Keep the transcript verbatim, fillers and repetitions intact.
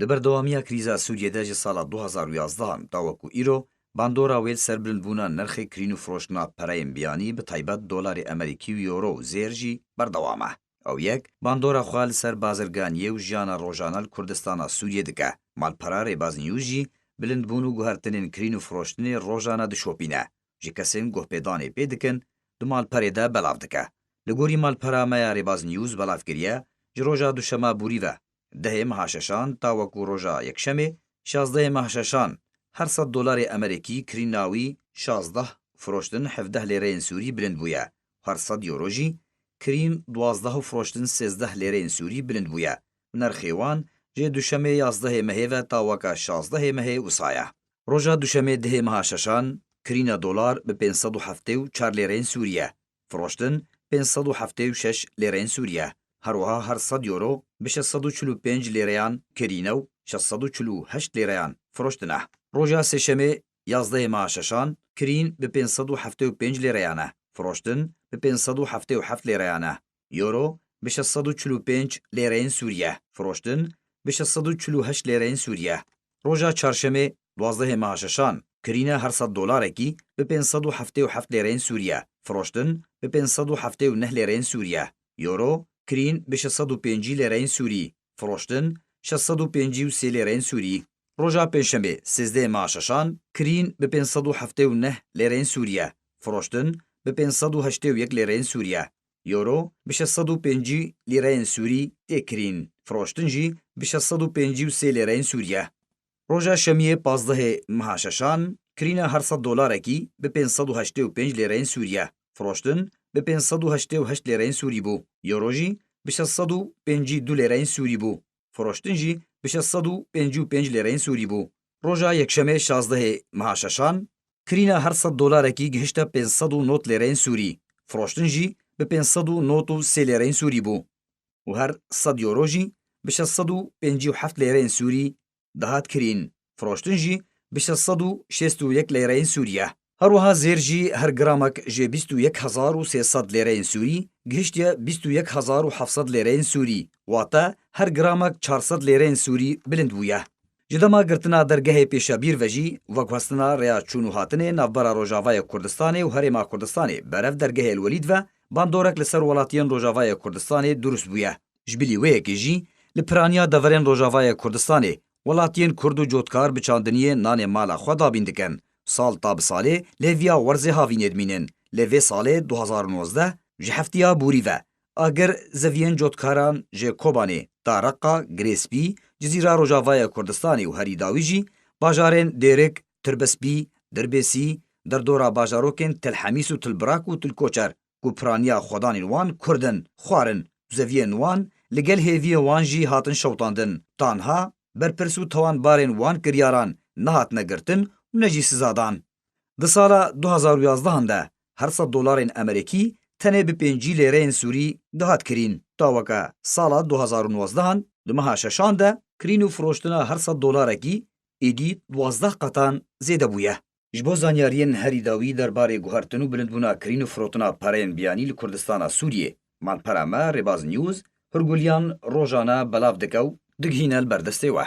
Di berdewamiya krîza Sûriyê de ji sala du hazar û yazdehan ta wekû îro bandora wê li ser bilindbûna nirxê kirîn û firoştina pereyên biyanî, bi taybet dolarê Amerîkî û euro û zêr jî berdewam e. Ew yek bandora xwe li ser bazirganiyê û jiyana rojane li Kurdistana Sûriyê dike. Malpera Rêbaz News jî bilindbûn û guhertinên kirîn û firoştinê rojane dişopîne. Ji kesên guhpêdanê pê dikin, di malperê de belav dike. Li gorî malpera me ya Rêbaz News belav kiriye, ji roja duşema borî ve, dehê meha şeşan ta wekû roja yekşemê, şazdehê meha şeşan, her sed dolarê Amerîkî kirîna wî şazdeh, firoştin hevdeh lêreyên Sûrî bilind bûye. Her sed euro jî kirîn duwazdeh û firoştin sêzdeh lêreyên Sûrî bilind bûye. Nirxê wan jê duşemê yazdehê mehê ve ta weka şazdehê mehê wisa ye. Roja duşemê dehê meha şeşan kirîna dolar bi pênc sed û heftê û çar lêreyên Sûrî ye. Firoştin pênc sed û heftê û şeş lêreyên Sûrî ye. Her wiha her sed euro bi şeş sed û çil û pênc lêreyan kirîne û şeş sed û çil û heşt lêreyan firoştin e. Roja sêşemê yazdehê meha şeşan kirîn bi pênc sed û heftê û pênc lêreyan e. Firoştin bi pênc sed û heftê û heft lêreyan e. Euro bi şeş sed û çil û pênc lêreyên Sûrî ye. Firoştin bi şeş sed û çil û heşt lêreyên Sûrî ye. Roja çarşemê, duwazdehê meha şeşan, kirîna her sed dolarekî bi pênc sed û heftê û heft lêreyên Sûrî ye. Firoştin bi pênc sed û heftê û neh lêreyên Sûrî ye. Euro, kirîn bi şeş sed û pêncî lêreyên Sûrî, firoştin şeş sed û pêncî û sê lêreyên Sûrî. Roja pêncşemê, sêzdehê meha şeşan, kirîn bi pênc sed û heftê û neh lêreyên Sûrî ye. Firoştin bi pênc sed û heştê û yek lêreyên Sûrî ye. Euro bi şeş sed û pêncî lîreyên Sûrî tê kirîn, firoştin jî bi şeş sed û pêncî û sê lîreyên Sûrî ye. Roja şemiyê pazdehê meha şeşan, kirîna her sed dolarekî bi pênc sed û heştê û pênc lîreyên Sûrî ye, firoştin bi pênc sed û heştê û heşt lîreyên Sûrî bû. Euro jî bi şeş sed û pêncî û du lîreyên Sûrî bû, firoştin jî bi şeş sed û pêncî û pênc lîreyên Sûrî bû. Roja yekşemê şazdehê meha şeşan, kirîna her sed dolarekî gihişte pênc sed û nod lêreyên Sûrî, firoştin jî bi pênc sed û nod û sê lêreyên Sûrî bû û her sed euro jî bi şeş sed û pêncî û heft lêreyên Sûrî dihat kirîn, firoştin jî bi şeş sed û şêst û yek lêreyên Sûrî ye. Her wiha zêr jî her gramek ji bîst û yek hezar û sê sed lêreyên Sûrî gihiştiye bîst û yek hezar û heft sed lêreyên Sûrî, wate her gramek çar sed lêreyên Sûrî bilind bûye. Ji dema girtina dergehê pêşebîr ve jî, veguhestina rêya çûn û hatinê navbera Rojavayê Kurdistanê û Herêma Kurdistanê berev dergehê El Welîd ve bandorek li ser welatiyên Rojavayê Kurdistanê dirust bûye. Ji bilî wê yekê jî li piraniya deverên Rojavayê Kurdistanê welatiyên Kurd û cotkar bi çandiniyê nanê mala xwe dabîn dikin. Sal ta bi salê lêviya werzê havînê dimînin. Lê vê salê du hazar û nozdeh ji heftiya borî ve agir zeviyên cotkaran ji Kobanê ta Reqa, Girêspî, Cizîra Rojavayê Kurdistanê û herî dawî jî bajarên Dêrik, Tirbespî, Dirbêsî, derdora bajarokên Til Hemîs û Til Birak û Til Koçer ku piraniya xwedanên wan Kurd in, xwarin û zeviyên wan li gel hêviyên wan jî hatin şewitandin. Tanha berpirs û tawanbarên wan kiryaran nehatine girtin û ne jî siza dan. Di sala du hazar û yazdehan de her sed dolarên Amerîkî tenê bi pêncî lêreyên Sûrî dihat kirîn. Ta weke sala du hazar û nozdehan di meha şeşan de kirîn û firoştina her sed dolarekî êdî duwazdeh qetan zêde bûye. Ji bo zanyariyên herî dawî derbarê guhertin û bilindbûna kirîn û firotina pereyên biyanî li Kurdistana Sûriyê, malpera me Rêbaz News hurguliyan rojane belav dike û digihîne li ber destê we.